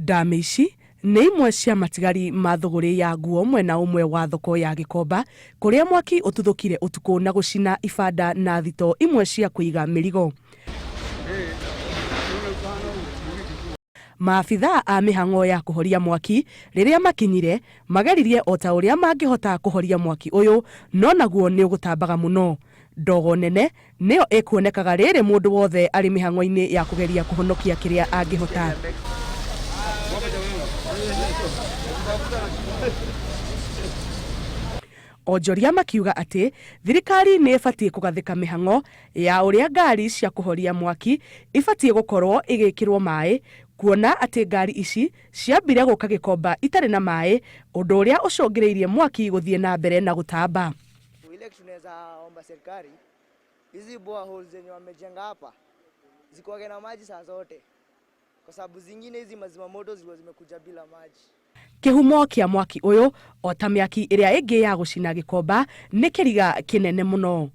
Ndamĩ ici nĩ imwe cia matigari ma thũgũrĩ ya nguo mwena ũmwe wa thoko ya Gĩkomba kũrĩa mwaki ũtuthũkire ũtukũ na gũcina ibanda na thitoo imwe cia kũiga mĩrigo. Maabithaa a mĩhang'o ya kũhoria mwaki rĩrĩa makinyire mageririe o ta ũrĩa mangĩhota kũhoria mwaki ũyũ no naguo nĩ ũgũtambaga mũno. Ndogo nene nĩyo ĩkuonekaga rĩrĩ mũndũ wothe arĩ mĩhang'o-inĩ ya kũgeria kũhonokia kĩrĩa angĩhota. Onjoria makiuga atĩ thirikari nĩ ĩbatiĩ kũgathĩka mĩhang'o ya ũrĩa ngari cia kũhoria mwaki ibatiĩ gũkorwo igĩkĩrwo maĩ, kuona atĩ ngari ici ciambire gũka Gĩkomba itarĩ na maĩ, ũndũ ũrĩa ũcũngĩrĩirie mwaki gũthiĩ na mbere na gũtamba. Ile kitu tunaweza omba serikali, hizi boreholes zenye wamejenga hapa zikuwage na maji saa zote, kwa sababu zingine hizi mazima moto zilikuwa zimekuja bila maji. Kĩhumo kĩa mwaki ũyũ o ta mĩaki ĩrĩa ĩngĩ ya gũcina Gĩkomba nĩ kĩriga kĩnene mũno.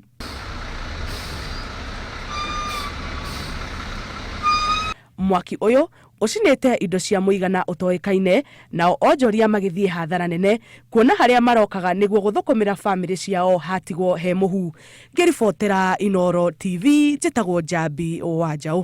Mwaki ũyũ ũcinĩte indo cia mũigana ũtoĩkaine, nao onjoria magĩthiĩ hathara nene kuona harĩa marokaga nĩguo gũthũkũmĩra famĩlĩ ciao hatigwo he mũhu. Ngĩribotera Inooro TV, njĩtagwo Njambi wa Njaũ.